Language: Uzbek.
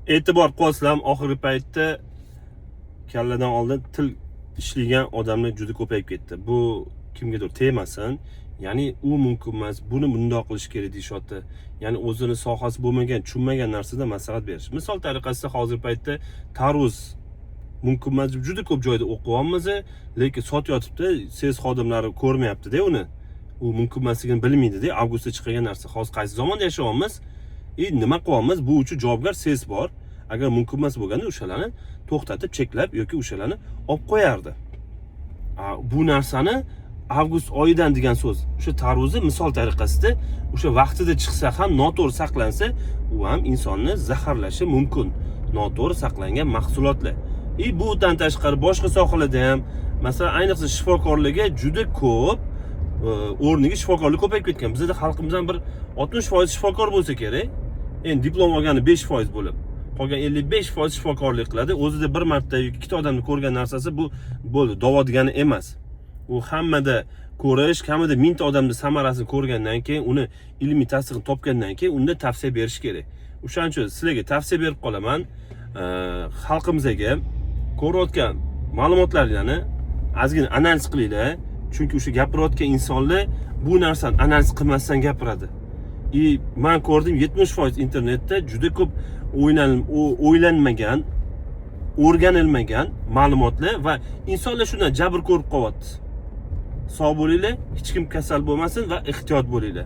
E'tibor qilyapsizlarmi, oxirgi paytda kalladan oldin til ishlagan odamlar juda ko'payib ketdi. Bu kimgadir tegmasin, ya'ni u mumkin emas, buni bundoq qilish kerak deyishyapti. Ya'ni o'zini sohasi bo'lmagan, tushunmagan narsada maslahat berish. Misol tariqasida, hozirgi paytda tarvuz mumkin emas deb juda ko'p joyda o'qiyapmiz, lekin sotyotibdi, SEZ xodimlari ko'rmayapti-da uni. U mumkin emasligini bilmaydi-da, avgustda chiqargan narsa. Hozir qaysi zamonda yashayapmiz? И nima qilyapmiz? Bu uchun javobgar SEZ bor. Agar mumkin emas bo'lganda, o'shalarni to'xtatib, cheklab yoki o'shalarni olib qo'yardi. Bu narsani avgust oyidan degan so'z. O'sha tarvuzni misol tariqasida o'sha vaqtida chiqsa ham, noto'g'ri saqlansa, u ham insonni zaharlashi mumkin. Noto'g'ri saqlangan mahsulotlar. И budan tashqari boshqa sohalarda ham, masalan, ayniqsa shifokorlarga juda ko'p o'rniga shifokorlar ko'payib ketgan. Bizda xalqimizdan bir 60% shifokor bo'lsa kerak. Endi diplom olgani 5% bo'lib, qolgan 55% shifokorlik qiladi. O'zida bir marta yoki ikkita odamni ko'rgan narsasi bu bo'ldi, davo degani emas. U hammada ko'rish, kamida 1000 ta odamni samarasini ko'rgandan keyin, uni ilmiy tasdig'ini topgandan keyin unda tavsiya berish kerak. O'shaning uchun sizlarga tavsiya berib qolaman. Xalqimizga ko'rayotgan ma'lumotlarni ozgina analiz qilinglar, chunki o'sha gapirayotgan insonlar bu narsani analiz qilmasdan gapiradi. И man ko'rdim, 70% internetda juda ko'p o'ylanmagan, o'rganilmagan ma'lumotlar va insonlar shundan jabr ko'rib qolyapti. Sog' bo'linglar, hech kim kasal bo'lmasin va ehtiyot bo'linglar.